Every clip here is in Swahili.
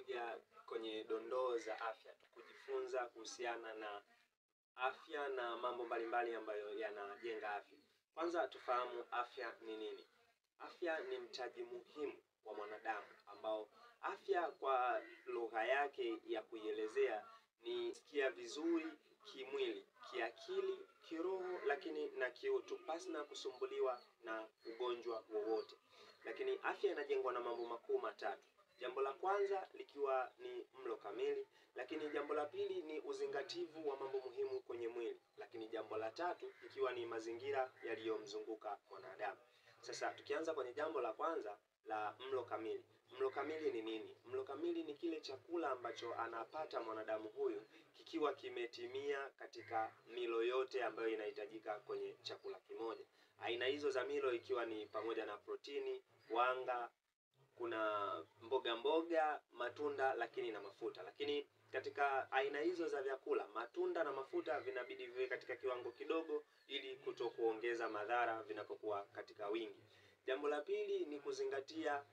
Tumekuja kwenye dondoo za afya kujifunza kuhusiana na afya na mambo mbalimbali ambayo yanajenga afya. Kwanza tufahamu afya ni nini. Afya ni mtaji muhimu wa mwanadamu ambao afya kwa lugha yake ya kuielezea ni sikia vizuri kimwili, kiakili, kiroho, lakini na kiutu pasina kusumbuliwa na ugonjwa wowote. Lakini afya inajengwa na mambo makuu matatu. Jambo la kwanza likiwa ni mlo kamili, lakini jambo la pili ni uzingativu wa mambo muhimu kwenye mwili, lakini jambo la tatu ikiwa ni mazingira yaliyomzunguka mwanadamu. Sasa tukianza kwenye jambo la kwanza la mlo kamili. Mlo kamili ni nini? Mlo kamili ni kile chakula ambacho anapata mwanadamu huyu kikiwa kimetimia katika milo yote ambayo inahitajika kwenye chakula kimoja. Aina hizo za milo ikiwa ni pamoja na protini, wanga, kuna mboga mboga, matunda lakini na mafuta. Lakini katika aina hizo za vyakula, matunda na mafuta vinabidi viwe katika kiwango kidogo ili kutokuongeza madhara vinapokuwa katika wingi. Jambo la pili ni kuzingatia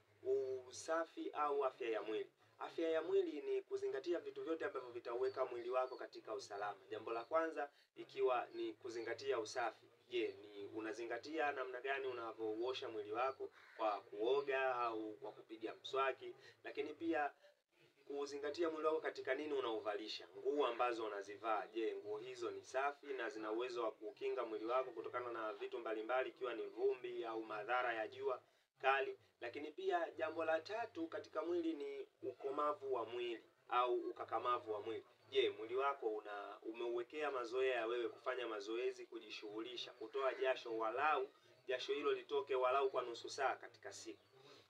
usafi au afya ya mwili. Afya ya mwili ni kuzingatia vitu vyote ambavyo vitauweka mwili wako katika usalama. Jambo la kwanza ikiwa ni kuzingatia usafi. Je, ni unazingatia namna gani unavyouosha mwili wako kwa kuoga au kwa kupiga mswaki? Lakini pia kuzingatia mwili wako katika nini unauvalisha, nguo ambazo unazivaa. Je, nguo hizo ni safi na zina uwezo wa kukinga mwili wako kutokana na vitu mbalimbali ikiwa ni vumbi au madhara ya jua kali? Lakini pia jambo la tatu katika mwili ni ukomavu wa mwili au ukakamavu wa mwili. Je, mwili wako umeuwekea mazoea ya wewe kufanya mazoezi, kujishughulisha, kutoa jasho, walau jasho hilo litoke walau kwa nusu saa katika siku.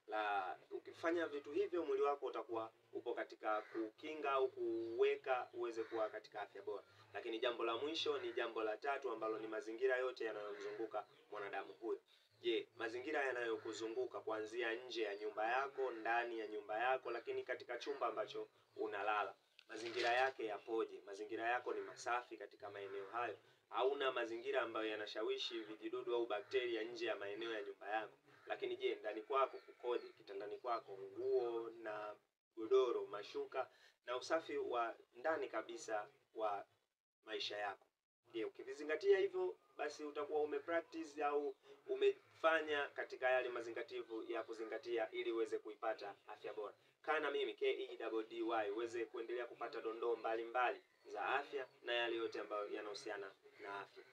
La, ukifanya vitu hivyo mwili wako utakuwa upo katika kukinga au kuweka uweze kuwa katika afya bora. Lakini jambo la mwisho ni jambo la tatu ambalo ni mazingira yote yanayomzunguka mwanadamu huyo. Je, mazingira yanayokuzunguka kuanzia nje ya nyumba yako, ndani ya nyumba yako, lakini katika chumba ambacho unalala, mazingira yake yapoje? Mazingira yako ni masafi katika maeneo hayo? Hauna mazingira ambayo yanashawishi vijidudu au bakteria nje ya maeneo ya nyumba yako? Lakini je, ndani kwako kukoje? Kitandani kwako, nguo na godoro, mashuka na usafi wa ndani kabisa wa maisha yako. Je, ukivizingatia hivyo basi utakuwa umepractice au umefanya katika yale mazingativu ya kuzingatia ili uweze kuipata afya bora. Kaa na mimi KEDDY uweze kuendelea kupata dondoo mbalimbali za afya na yale yote ambayo yanahusiana na afya.